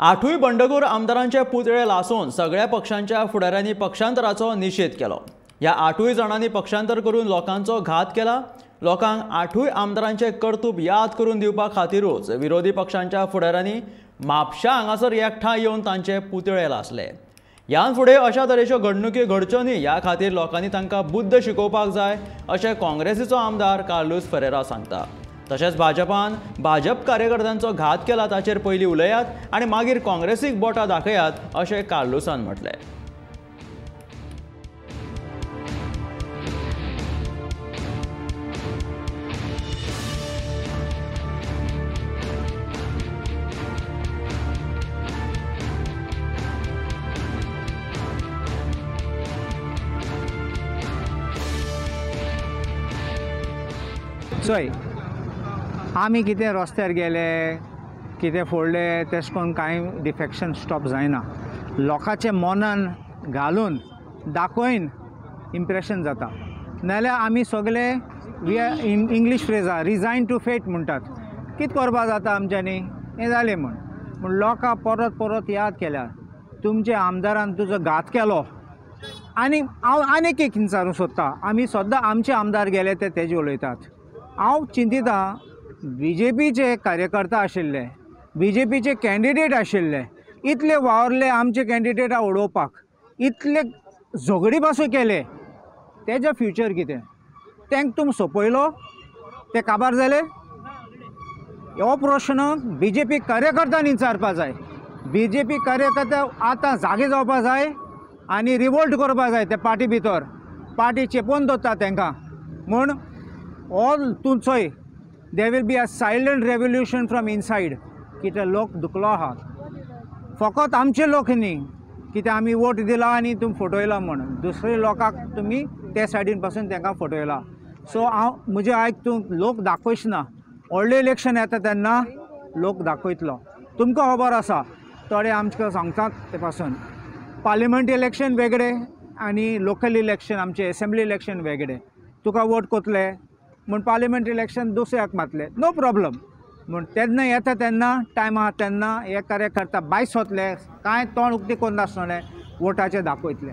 आठूय बंडखोर आमदारांचे पुतळे लासून सगळ्या पक्षांच्या फुडाऱ्यांनी पक्षांतराचो निशेध केलो. ह्या आठूय जाणांनी पक्षांतर करून लोकांचो घात केला. लोकांक आठूय आमदारांचे कर्तूब याद करून दिवपा खातीरूच विरोधी पक्षांच्या फुडाऱ्यांनी म्हापशा हांगासर एकठांय येवन तांचे पुतळे लासले. ह्यान फुडें अशा तरेच्यो घडणुकी घडच्यो न्ही ह्या खातीर लोकांनी तांकां बुद्द शिकोवपाक जाय अशें काँग्रेसीचो आमदार कार्लूस फेरेरा सांगता. तशेंच भाजपान भाजप कार्यकर्त्यांचो घात केला ताचेर पयलीं उलयात आनी मागीर काँग्रेसीक बोटां दाखयात अशें कार्लूसान म्हटलें. चोय आमी कितें रस्त्यार गेले कितें फोडले तेश कोन कांय डिफेक्शन स्टॉप जायना. लोकांचे मनान घालून दाखोवन इम्प्रेशन जाता. नाजाल्यार आमी सगळे we are English phrase आहा रिजायन टू फेट म्हणटात. कितें करपा जाता आमच्यांनी हें जालें म्हूण. पूण लोकां परत परत याद केल्या तुमच्या आमदारान तुजो घात केलो. आनी हांव आनीक एक विचारूंक सोदता, आमी सद्दां आमचे आमदार गेले ते तेजे उलयतात. हांव चिंतिता बी जे पीचे कार्यकर्ता आशिल्ले, बी जे पीचे कॅन्डिडेट आशिल्ले, इतले वावरले आमचे कॅन्डिडेटा उडोवपाक, इतले झगडी पासून केले, तेजे फ्युचर कितें? तांकां तुमी सोंपयलो, ते काबार जाले? हो प्रश्न बी जे पी कार्यकर्त्यांनी विचारपा जाय. बी जे पी कार्यकर्ते आतां जागे जावपा जाय आनी रिवोल्ट करपा जाय. ते पार्टी भितर पार्टी चेपोवन दवरता तांकां म्हूण ऑल तूं चोय there will be a silent revolution from inside. कितें लोक दुखलो आहा, फकत आमचे लोक न्ही कितें आमी वोट दिला आनी तुमी फटयला म्हूण, दुसरे लोकांक तुमी ते सायडीन पासून तांकां फटयला. सो हांव म्हजें आयक तूं लोक दाखयच ना. व्हडलें इलेक्शन येता तेन्ना लोक दाखयतलो. तुमकां खबर आसा थोडे आमकां सांगतात ते पासून पार्लिमेंट इलेक्शन वेगळे आनी लोकल इलेक्शन आमचें एसेंब्ली इलेक्शन वेगळे. तुका वोट कोतले म्हूण पार्लिमेंट इलेक्शन दुसऱ्याक मातले, नो प्रॉब्लम. म्हूण तेन्ना येता तेन्ना टायम आहा तेन्ना हे कार्यकर्ता बायस वतले, कांय तोंड उक्तें करनासतलें, वोटाचें दाखयतले.